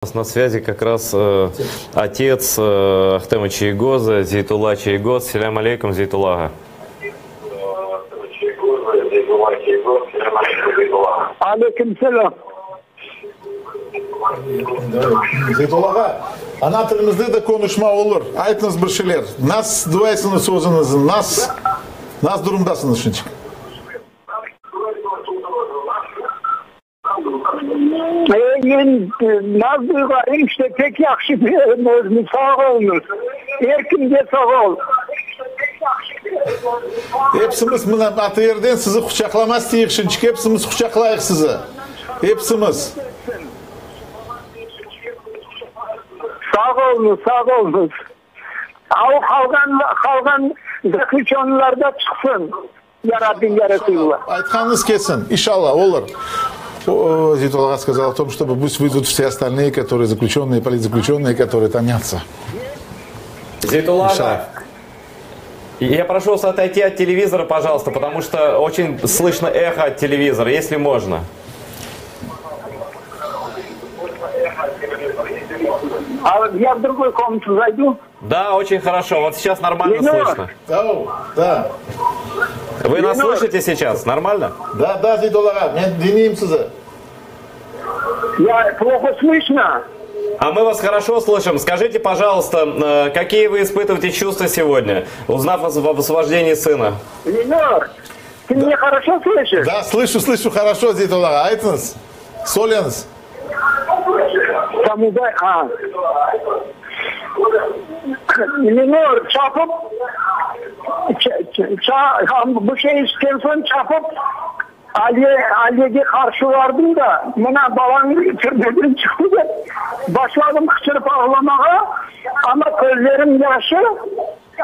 Нас на связи как раз э, отец э, Ахтема Чийгоза, Зейтулла Чийгоз. Селям алейкум, Зейтулла ağa. Aleyküm selâm. Zeytulla ağa, ana tilimizde de konuşma olur. Aytıñız bir şeyler. Nas duyaysıñız özüñizni? Nas, nas durumdasıñız şimdiki? Men naz duyğayım, işte, pek yahşı bilem özümi, sağ oluñız. Er kimge sağ ol. Epsimiz mına ATRden sizi quçaqlama isteyik şimdiki, epsimiz quçaqlayıq sizi, epsimiz. Sağ oluñız, sağ oluñız. Al qalğan, qalğan zaklüçönlılar da çıqsın. Ya Rabbim, ya Resulullah. Aytqanıñız kelsin, inşallah, olur. Zeytulla ağa сказал о том, чтобы пусть выйдут все остальные, которые заключенные, политзаключенные, которые томятся. Zeytulla ağa, я прошу вас отойти от телевизора, пожалуйста, потому что очень слышно эхо от телевизора, если можно. А я в другую комнату зайду? Да, очень хорошо. Вот сейчас нормально Ленор. слышно. Да, да. Вы нас Ленор. слышите сейчас? Нормально? Да, да, Zeytulla ağa, men diñleyim sizi. Я плохо слышно. А мы вас хорошо слышим. Скажите, пожалуйста, какие вы испытываете чувства сегодня, узнав об освобождении сына? Ленор, ты меня хорошо слышишь? Да, слышу, слышу хорошо, Zeytulla ağa. Aytıñız. Söyleñiz. Там, да, а. Lenur, çapıp, bu şey işitken soñ çapıp, Aliye, Aliyege qarşı vardım da, mına balañ türmeden çıqtı dep, başladım qıçırıp ağlamağa, amma közlerim yaşı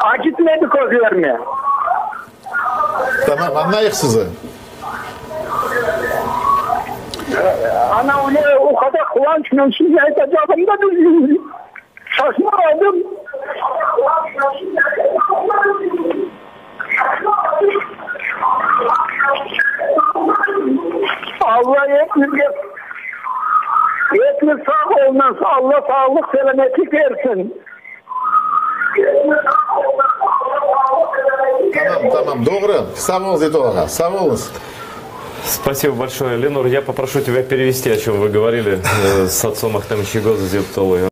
acıtmadı közlerime. Tamam, añlayıq sizi. Ana öyle o qadar quvançnen şimdi aytacağım da bilmeyim. Şaşmaladım. Alla epimizge epimiz sağ oluñız, Alla sağlıq, selâmetlik bersin. Tamam, tamam, doğru. Sağ oluñız, Zeytulla ağa, sağ oluñız. Спасибо большое, Ленур. Я попрошу тебя перевести, о чем вы говорили с отцом Ахтема Чийгоза Зейтуллой.